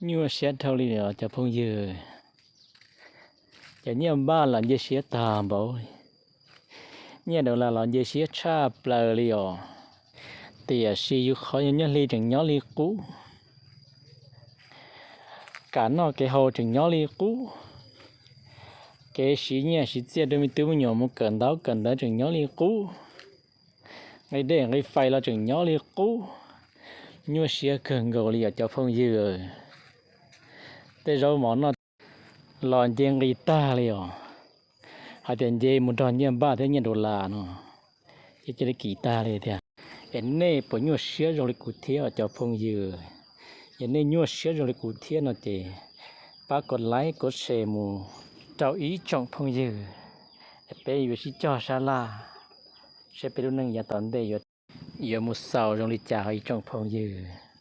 Nyuaj siab dhau li os cov phooj ywg. Cov Nyiaj Npaj los nce siab tag npaum li, Nyiaj Daus Las los nce siab tshaj plaws li os. Tiam sis yus qhov yus nyob hli tseem nyob li qub, kam noj kev haus tseem nyob li qub, kev siv nyiaj siv txiaj rau me tub me nyuam mus kawm ntaub kawm ntawv tseem nyob li qub, nqi dej nqi fais los tseem nyob li qub. Nyuaj siab kawg nkaus li os cov phooj ywg. Tej zaub mov noj los nce nqis tag li os. Hais tias nce mus nrog Nyiaj Npaj thiab Nyiaj Daus Las no ces cia li kim tag li tiag. Es nej puas nyuaj siab zoo li kuv thiab os cov phooj ywg? Yog nej nyuaj siab zoo li kuv thiab no ces pab kom like kom share mus rau ib tsoom phooj ywg, es peb yuav sib cog sab laj seb peb lub neej yav tom ntej yuav mus xaus zoo li cas os ib tsoom phooj ywg.